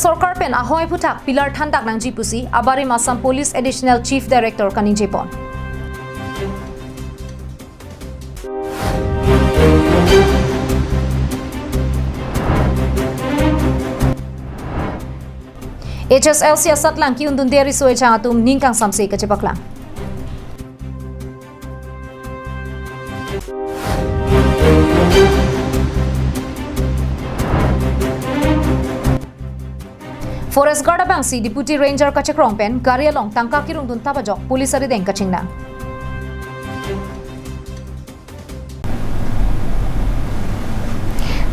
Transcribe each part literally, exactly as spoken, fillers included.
Sorkar pen ahoi aphuthak pillar thandak nangji pusi abarim Assam Police Additional Chief Director kaningjepon. H S L C asatlang ki-undunde riso ejang atum ning kangsamse kachepaklang. Forest Guard abangsi Deputy Ranger kachekrong pen gari along tangka kerungdun tap ajok police arideng kachingnang.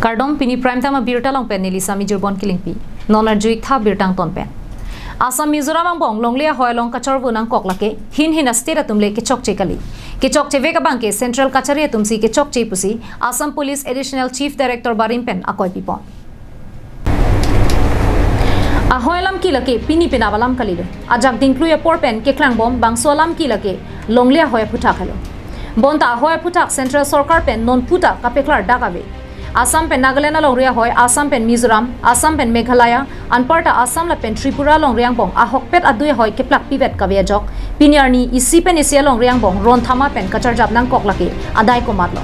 Kardom, pini Prime Time abirta along pen neli Sami Jurbon Kilingpi. Non arju-ik tha birta angton pen. Assam Mizoram angbong longle ahoi along kacharvo nangkok lake hin hin a-state atum le kechokche kali. Kechokche vek abangke Central kachari atumsi kechokche pusi Assam Police Additional Chief Director barim pen akoi pipon. Ahoi alam ke lake pini penap alam kalilo. Ajak dingklui apor pen keklangbom bangso alam ke lake longle ahoi aphuthak helo. Bonta ahoi aphuthak Central Sorkar pen non puta kapeklardak ave. Assam pen Nagaland alongri ahoi, Assam pen Mizoram, Assam pen Meghalaya, anparta Assam lapen Tripura alongri angbong ahokpet adui ahoi keplak pivet kave ajok pini arni isi pen isi alongri angbong ron thama pen kacharjap nangkok lake adai komatlo.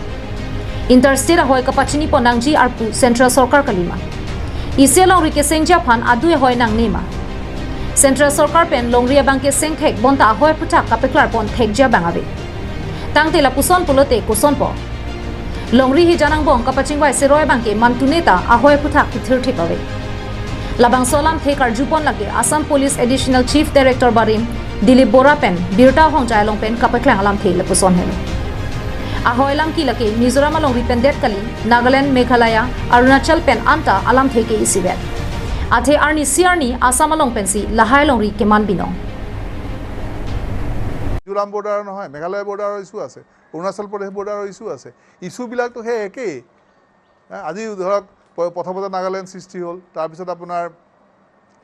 Interstate ahoi kapachinipon nangji arpu Central Sorkar kalima. Isi alongri kesengji aphan adui ahoi nangnema. Central Sorkar pen longri abangke sengthek bonta ahoi aphuthak kapeklarpon thekji abang ave. Tangte lapuson pulote kosonpo? Longri hijan angbong kapachingvai seroi abangke mantu neta ahoi aphuthak kithirthip ave. Labangso alamthe karjupon lake Assam Police Additional Chief Director barim Dilip Bora pen birta ahongjai along pen kapaklang alamthe lapuson helo. Ahoi alam ke lake Mizoram alongri pen det kali, Nagaland, Meghalaya, Arunachal pen anta alamthe ke isivet. Athe arnisi arni Assam along pensi lahai alongri keman binong. Mizoram border নহয়, মেঘালয় বৰ্ডাৰৰ ইছ্যু আছে, অৰুণাচল প্ৰদেশ বৰ্ডাৰৰ ইছ্যু আছে। ইছ্যুবিলাকতো সেই একেই। হা, আজি ধৰক প- প্ৰথমতে নাগালেণ্ড সৃষ্টি হ'ল, তাৰপিছত আপোনাৰ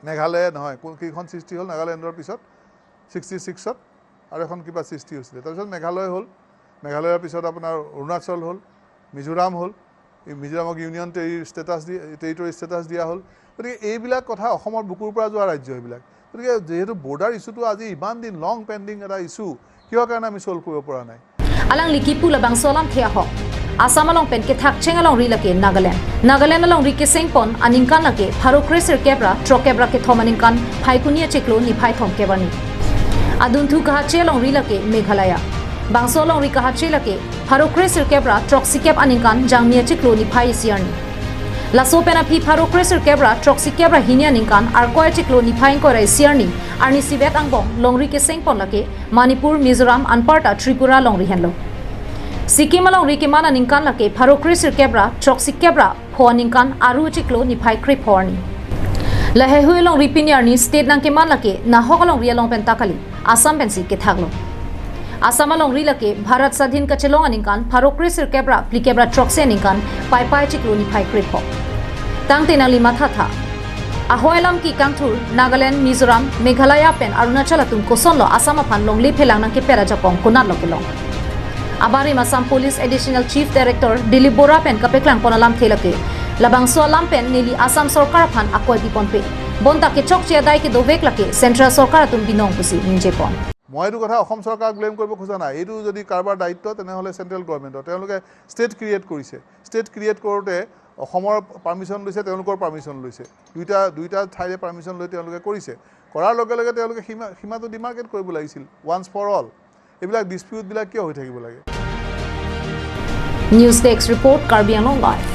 মেঘালয় নহয়, কোন কেইখন সৃষ্টি হ'ল নাগালেণ্ডৰ পিছত, ছিক্সটি ছিক্সত আৰু এখন কিবা সৃষ্টি হৈছিলে। তাৰপিছত মেঘালয় হ'ল, মেঘালয়ৰ পিছত আপোনাৰ অৰুণাচল হ'ল, মিজোৰাম হ'ল, এই মিজোৰামক ইউনিয়ন টেৰি ষ্টেটাছ দি টেৰিটৰী ষ্টেটাছ দিয়া হ'ল। গতিকে এইবিলাক কথা অসমৰ বুকুৰ পৰা যোৱা ৰাজ্য এইবিলাক। গতিকে যিহেতু বৰ্ডাৰ ইছ্যুটো আজি ইমান দিন লং পেণ্ডিং এটা ইছ্যু, কিহৰ কাৰণে আমি ছল্ভ কৰিব পৰা নাই? Alangli kipu labangso alamthe ahok. Assam along pen kethakcheng alongri lake Nagaland. Nagaland alongri kesengpon aningkan lake pharo kre sirkep ra throkep ra kethom aningkan Phaikuni achiklo niphai thomkep arni. Adunthu kahache alongri lake Meghalaya. Bangso alongri kahache lake pharo kre sirkep ra throksikep aningkan Jangmi achiklo niphai isi arni. Laso pen aphi pharo kre sirkep ra throksikep ra hini aningkan Arkoi achiklo niphai ingkoi ra isi arni, arnisivet angbong longri kesengpon lake Manipur, Mizoram, anparta Tripura alongri henlo. Sikkim alongri keman aningkan lake pharo kre sirkep ra throksikep ra pho aningkan Aru achiklo niphai krepho arni. Laheihui alongri pini arni state nangkeman lake nahok alongri along penta kali, Assam pensi kethaklo. Assam alongri lake Bharat Sadhin kachelong aningkan pharo kre sirkep ra phlikep ra throksi aningkan Paipai achiklo niphai krepho. Tangte nangli mathatha. Ahoi alam ke kangthur Nagaland, Mizoram, Meghalaya pen Arunachal atum kosonlo Assam aphan longle phelang nangkepera jakong konatlo kelong. Abarim Assam Police Additional Chief Director Dilip Bora pen kapeklangpon alamthe lake. Labangso alam pen neli Assam Sorkar aphan akoi piponpe. Bonta kechokche adai kedovek lake Central Sorkar atum binong pusi ningjepon. মই এইটো কথা অসম চৰকাৰক ব্লেম কৰিব খোজা নাই। এইটো যদি কাৰোবাৰ দায়িত্ব, তেনেহ'লে চেণ্ট্ৰেল গভৰ্ণমেণ্টৰ। তেওঁলোকে ষ্টেট ক্ৰিয়েট কৰিছে। ষ্টেট ক্ৰিয়েট কৰোঁতে অসমৰ পাৰ্মিশ্যন লৈছে, তেওঁলোকৰ পাৰ্মিশ্যন লৈছে। দুইটা দুইটা ঠাইৰে পাৰ্মিশ্যন লৈ তেওঁলোকে কৰিছে। কৰাৰ লগে লগে তেওঁলোকে সীমা সীমাটো ডিমাৰ্কেট কৰিব লাগিছিল, ওৱান্স ফৰ অল। এইবিলাক ডিছপিউটবিলাক কিয় হৈ থাকিব লাগে? News Desk Report, Karbi Anglong Live.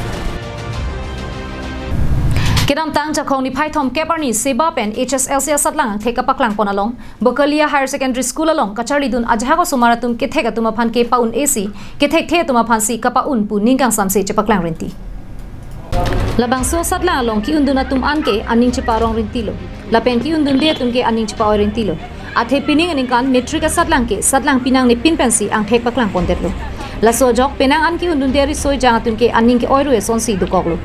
Kedamtang Jakhong niphai thomkep arni Seba pen H S L C asatlang angthek kapaklangpon along Bokolia Higher Secondary School along kacharlidun ajahak osomar atum kethek atum aphan ke pa-un-esi, kethekthe atum aphansi kapa-un pu ning kangsamse chepaklang rinti. Labangso asatlang along ki-undun atum anke aning chepa-arong rintilo. Lapen ki-undunde atum ke aning chepa-oi rintilo. Athe pining aningkan matric asatlang ke satlang pinang nepin pensi angthek paklangpondetlo. Laso ajok penang an ki-undunde riso ejang atum ke aning ke-oi ru esonsi dokoklo.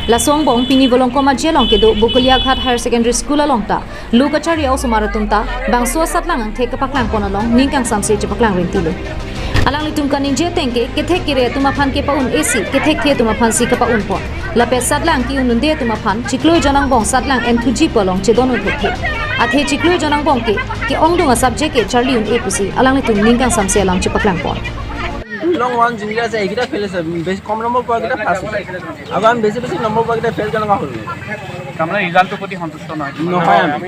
Laso angbong pini Volongkom Aji along kedo Bokolia Ghat Higher Secondary School along ta lo kacharli a-osomar atum ta bangso asatlang angthek kapaklangpon along ning kangsamse chepaklang rintilo. Alanglitum kaningje ateng ke kethek kere atum aphan ke pa-un-esi, kethekthe atum aphansi kapa-unpon. Lapen satlang ke-un-unde atum aphan chiklo jon angbong satlang enthuji pu along chedon un-e thekthe. Athe chiklo jon angbong ke ke-ongdung a-subject ke charli un-e pusi alanglitum ning kangsamse alam chepaklangpon. Long one junior আছে, এইকেইটা ফেইল আছে, বেছি কম নম্বৰ পোৱাকেইটা পাছ হৈছে। আৰু আমি বেছি বেছি নম্বৰ পোৱাকেইটা ফেইল কেনেকুৱা হ'ল? তাৰমানে ৰিজাল্টটোৰ প্ৰতি সন্তুষ্ট নহয়? নহয় আমি।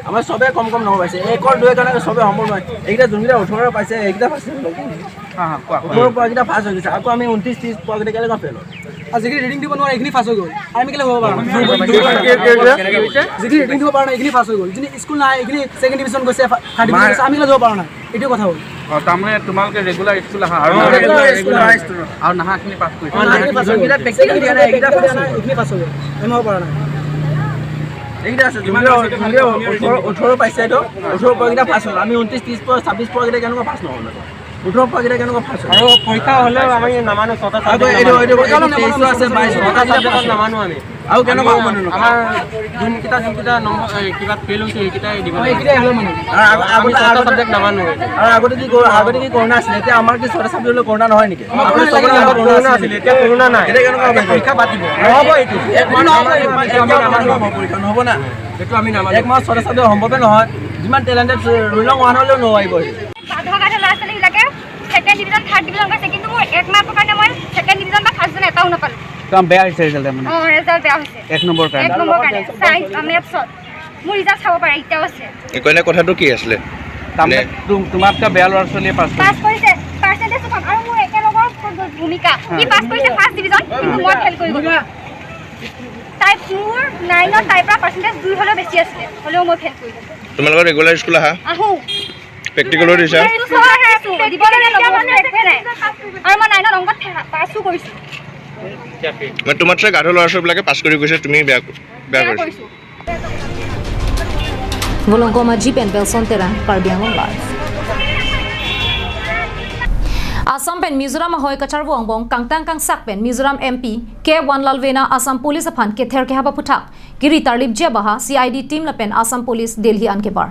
আমাৰ চবে কম কম নম্বৰ পাইছে, একৰ দুই কাৰণে চবে সম্ভৱ নহয়। এইকেইটা যোনকেইটা ওঠৰ পাইছে, এইকেইটা পাইছে। হা, হা, কোৱা, কোৱা। ওঠৰ পোৱাকেইটা পাছ হৈ গৈছে, আকৌ আমি ঊনত্ৰিছ ত্ৰিছ পোৱাকেইটা কেনেকুৱা ফেইল হ'ল? আৰু যিখিনি ৰিডিং দিব নোৱাৰে, এইখিনি পাছ হৈ গ'ল। আমি কেলে হ'ব পৰা নাই? কি, কি, কি, কি? যিখিনি ৰিডিং দিব পৰা নাই, এইখিনি পাছ হৈ গ'ল। যিখিনি স্কুল নাই, এইখিনি ছেকেণ্ড ডিভিজন গৈছে, ফা-, থাৰ্ড ডিভিজন গৈছে, আমি কেলে যাব পৰা নাই? এইটোৱে কথা হ'ল। অ, তাৰমানে তোমালোকে ৰেগুলাৰ স্কুল আহা আৰু ৰেগুলাৰ স্কুল আহা। আৰু নাহাখিনি পাছ কৰিছে। অ, নাহাখিনি পাছ হৈ গ'ল। যোনকেইটা প্ৰেক্টিকেল দিয়া নাই, এইকেইটা পাছ হৈ গ'ল। এইখিনি পাছ হৈ গ'ল। আমি হ'ব পৰা নাই। এইকেইটা আছে, যোনকেইটা, যোনকেইটা ওঠৰ, ওঠৰ পাইছে, এইটো ওঠৰ পোৱাকেইটা পাছ হ'ল। আমি ঊনত্ৰিছ, ত্ৰিছ পোৱা, ছাব্বিছ পোৱাকেইটা কেনেকুৱা পাছ নহ'ল? ওঠৰ পোৱাকেইটা কেনেকুৱা পাছ হ'ল? আৰু পৰীক্ষা হ'লেও আমি নামানো, ছটা আকৌ ছাবজেক্ট এইটো, নামানো। এইটো, এইটো তেইছ আছে, বাইছ ছটা ছাবজেক্ট আছে। নামানো আমি। আৰু কেনেকুৱা হ'ব নো? আমাৰ যোনকেইটা, যোনকেইটা নম্বৰ, এই, কিবা ফেইল হৈছে, সেইকেইটাই দিব লাগে। এইকেইটাই হ'লে মানে। আৰু আগ-, আমি আগতে, ছটা আগতে ছাবজেক্ট নামানো। আৰু আগতে কি কৰ-, আগতে কি কৰোণা আছিলে? এতিয়া আমাৰ কি ছটা ছাবজেক্ট লৈ কৰোণা নহয় নেকি? আমাৰ আগতে ছটা ছাবজেক্ট আগত কৰোণা আছিলে। আছিলে, এতিয়া কৰোণা নাই। এতিয়া কেনেকুৱা হ'ব? পৰীক্ষা পাতিব। নহ'ব এইটো। এক মাহ, আমাৰ, আমাৰ, আমাৰ, আমাৰ, আমাৰ পৰীক্ষা নহ'ব না। এইটো আমি নামানো। এক মাহ ছটা ছাবজেক্ট সম্ভৱে নহয়। যিমান টেলেণ্টেড ৰোলং ওৱান হ'লেও নোৱাৰিব এইটো। বাধ্যকাৰে ল'ৰা ছোৱালীবিলাকে ছেকেণ্ড ডিভিজন, থাৰ্ড ডিভিজন পাইছে, কিন্তু মোৰ এক মাৰ্কৰ কাৰণে মই ছেকেণ্ড ডিভিজন বা ফাৰ্ষ্ট ডিভিজন এটাও নাপালোঁ। একদম বেয়া হৈছে ৰিজাল্ট তাৰমানে। অ, ৰিজাল্ট বেয়া হৈছে। এক নম্বৰ কাৰণে। এক নম্বৰ কাৰণে। ছায়েন্স, আ, মেথছত। মোৰ ৰিজাল্ট চাব পাৰে, এতিয়াও আছে। এই কইনা কথাটো কি আছিলে? তাৰমানে নে? তুম-, তোমাতকৈ বেয়া ল'ৰা ছোৱালীয়ে পাছ কৰিছে। পাছ কৰিছে, পাৰ্চেণ্টেজ কম। আৰু মোৰ একেলগৰ ক'ত গ'ল? ভূমিকা। সি হা। পাছ কৰিছে ফাৰ্ষ্ট ডিভিজন, কিন্তু মই ফেইল কৰি গ'লোঁ। তাই মোৰ নাইনত তাইৰ পৰা পাৰ্চেণ্টেজ দুই হ'লেও বেছি আছিলে, হ'লেও মই ফেইল কৰি গ'লোঁ। তোমালোকৰ ৰেগুলাৰ স্কুল আহা? আহোঁ। প্ৰেক্টিকেলো দিছা? প্ৰেক্টিকেলো আহে, আছো। দিবলৈ লগৰ একোৱে নাই। আৰু মই নাইনত অংকত ফে-, পাছো কৰিছো। মানে তোমাতছে গাধ ল'ৰা ছোৱালীবিলাকে পাছ কৰি গৈছে, তুমি বেয়া, বেয়া বেয়া কৰিছা। কৰিছো। Volongkom Aji pen Belson Terang, Karbi Anglong Live. Assam pen Mizoram ahoi kacharvo angbong kangtang kangsak pen Mizoram M P K Vanlalvena Assam Police aphan kether kehap aphuthak kiri tarlipji abaha C I D team lapen Assam Police Delhi an kebar.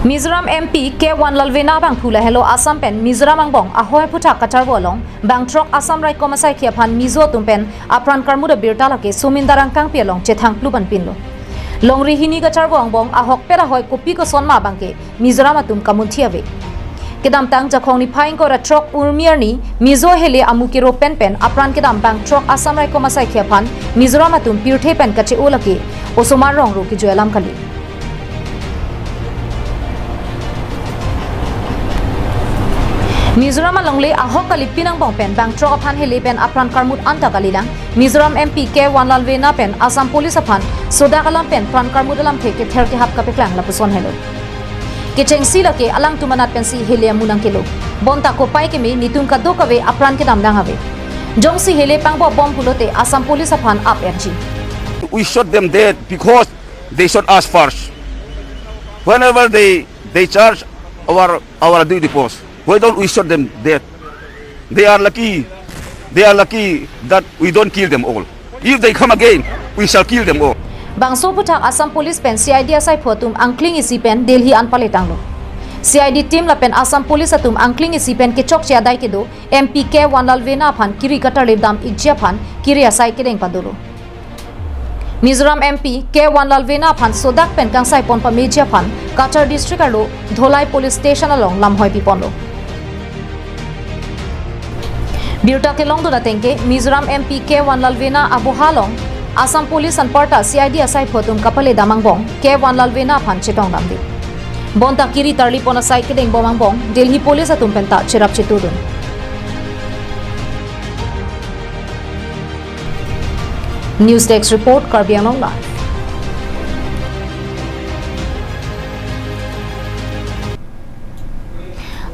Mizoram M P K Vanlalvena abangphu lahelo Assam pen Mizoram angbong ahoi aphuthak kacharvo along bangthrok Assam raikom asaikhi aphan Mizo atum pen apran karmut abirta lake Sumin Darang Kangpi along chethang pluban pinlo. Longri hini kacharvo angbong ahokpet ahoi kopi kosonma abangke Mizoram atum kamunthi ave. Kedamtang Jakhong niphai ingkoi ra throk Urmi arni Mizo ahele amu kero pen pen apran kedam bangthrok Assam raikom asaikhi aphan Mizoram atum pirthe pen kache-o lake osomar rongro kejoi alam kali. Mizoram alongle ahok kalipin angbong pen bangthrok aphan hele pen apran karmut anta kalilang. Mizoram M P K Vanlalvena pen Assam Police aphan sodak alam pen pran karmut alamthe kether kehap kapeklang lapuson helo. Kechengsi lake alangtum anat pensi hele amu nangkelo. Bonta kopai keme netum kadokave apran kedam dang ave. Jongsi hele pangbobom pulote Assam Police aphan ap-erji. We shot them dead because they shot us first. Whenever they, they charge our, our duty post, why don't we shot them dead? They are lucky. They are lucky that we don't kill them all. If they come again, we shall kill them all. Bangso aphuthak Assam Police pen C I D asaiphu atum angkling isi pen Delhi an paletanglo. C I D team lapen Assam Police atum angkling isi pen kechokche adai kedo M P K Vanlalvena aphan kiri katarlip dam-ikji aphan kiri asai kedeng padolo. Mizoram M P K Vanlalvena aphan sodak pen kangsai pon pameji aphan Cachar district arlo Dholai police station along lamhoi piponlo. Birta kelongdun atengke Mizoram M P K Vanlalvena aboha along Assam Police anparta C I D asaiphu atum kapale dam angbong K Vanlalvena aphan chetong damde. Bonta kiri tarlip pon asai kedeng bom angbong Delhi Police atum penta cherap chetudun. News Desk Report, Karbi Anglong Live.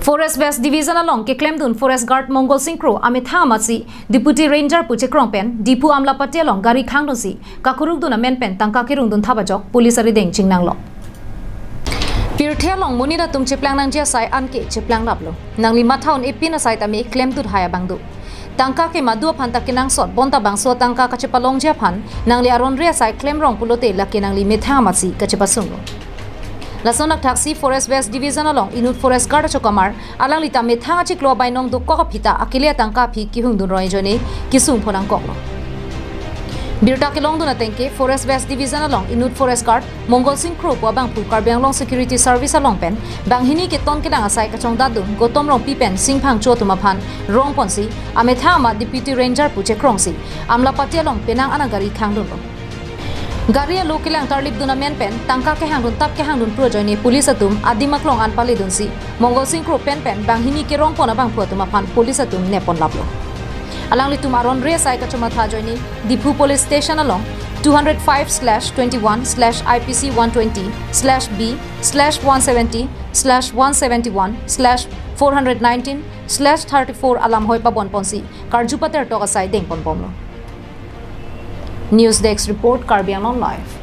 Forest West Division along keklemdun Forest Guard Mongol Sing Kro amethang amatsi Deputy Ranger pu chekrong pen Diphu Amlapati along gari khangdunsi kakurukdun amen pen tangka kerungdun thap ajok police arideng chingnanglo. Pirthe along monit atum cheplang nangji asai anke cheplang laplo. Nangli matha un-e pin asai tame klemdut hai abang do. Tangka ke madu aphan ta kenangsot, bonta bangso tangka kachepalongji aphan nangli aron re asai klemrong pulote lake nangli methang amatsi kachepasunglo. Lason athak si Forest West Division along inut Forest Guard achokamar, alangli ta methang achiklo bainong dokok aphi ta akele atangka aphi kehungdun roi ajoine kesung phonangkoklo. Birta kelongdun atengke Forest West Division along inut Forest Guard Mongol Sing Kro pu abangphu Karbi Anglong Security Service along pen banghini keton kelang asai kachongdatdun Gotom Rongpi pen Singphang Cho atum aphan rongponsi amethang amat Deputy Ranger pu chekrongsi Amlapati along penang an agari khangdunlo. Gari alo kelang tarlipdun amen pen tangka kehangdun tap kehangdun pu ajoine police atum adim aklong an paledunsi Mongol Sing Kro pen pen banghini kerongpon abangphu atum aphan police atum nepponlaplo. Alanglitum aron re asai kachomatha ajoine Diphu Police Station along two hundred five slash twenty-one slash I P C one twenty slash B slash one seventy slash one seventy-one slash four hundred nineteen slash thirty-four alam hoi pabonponsi karju patertok asai dengponbomlo. News Desk Report, Karbi Anglong Live.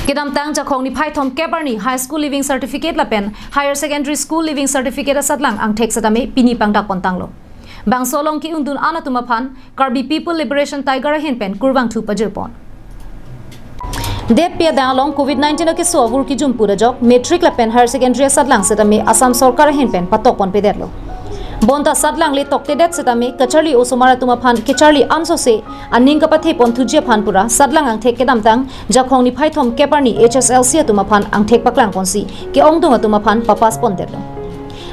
Kedamtang Jakhong niphai thomkep arni High School Leaving Certificate lapen Higher Secondary School Leaving Certificate asatlang angthek setame pini pangdakpontanglo. Bangso along ke-undun an atum aphan Karbi People Liberation Tiger ahin pen kurvangthu pajirpon. Dep pi adang along covid nineteen akeso avur kijum put ajok matric lapen higher secondary asatlang setame Assam sorkar ahin pen patokponpedetlo. Bonta satlang le toktedet setame kacharli osomar atum aphan kacharli ansose aning kapatheponthuji aphan pura satlang angthek kedamtang Jakhong niphai thomkep arni H S L C atum aphan angthek paklangponsi ke-ongdung atum aphan papaspondetlo.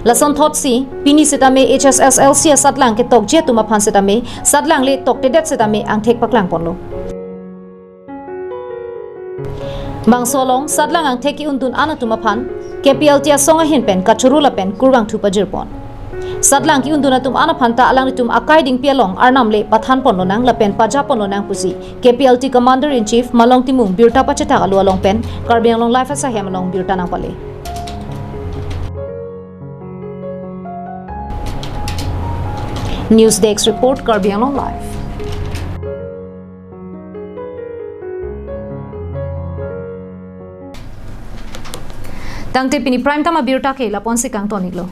Lason thotsi pini setame H S S L C asatlang ketokji atum aphan setame satlang le toktedet setame angthek paklangponlo. Bangso along satlang angthek ke-undun an atum aphan K P L T asong ahin pen kachoro lapen kurvangthu pajirpon. Satlang ke-undun atum an aphan ta alanglitum akai dingpi along arnam le pathanponlonang lapen pajaponlonang pusi K P L T Commander in Chief Malong Timung birta pachethak alo along pen Karbi Anglong Live asahem along birta nangpale. News Desk Report, Karbi Anglong Live. Tangte pini prime time abirta ke laponsi kangton-iklo.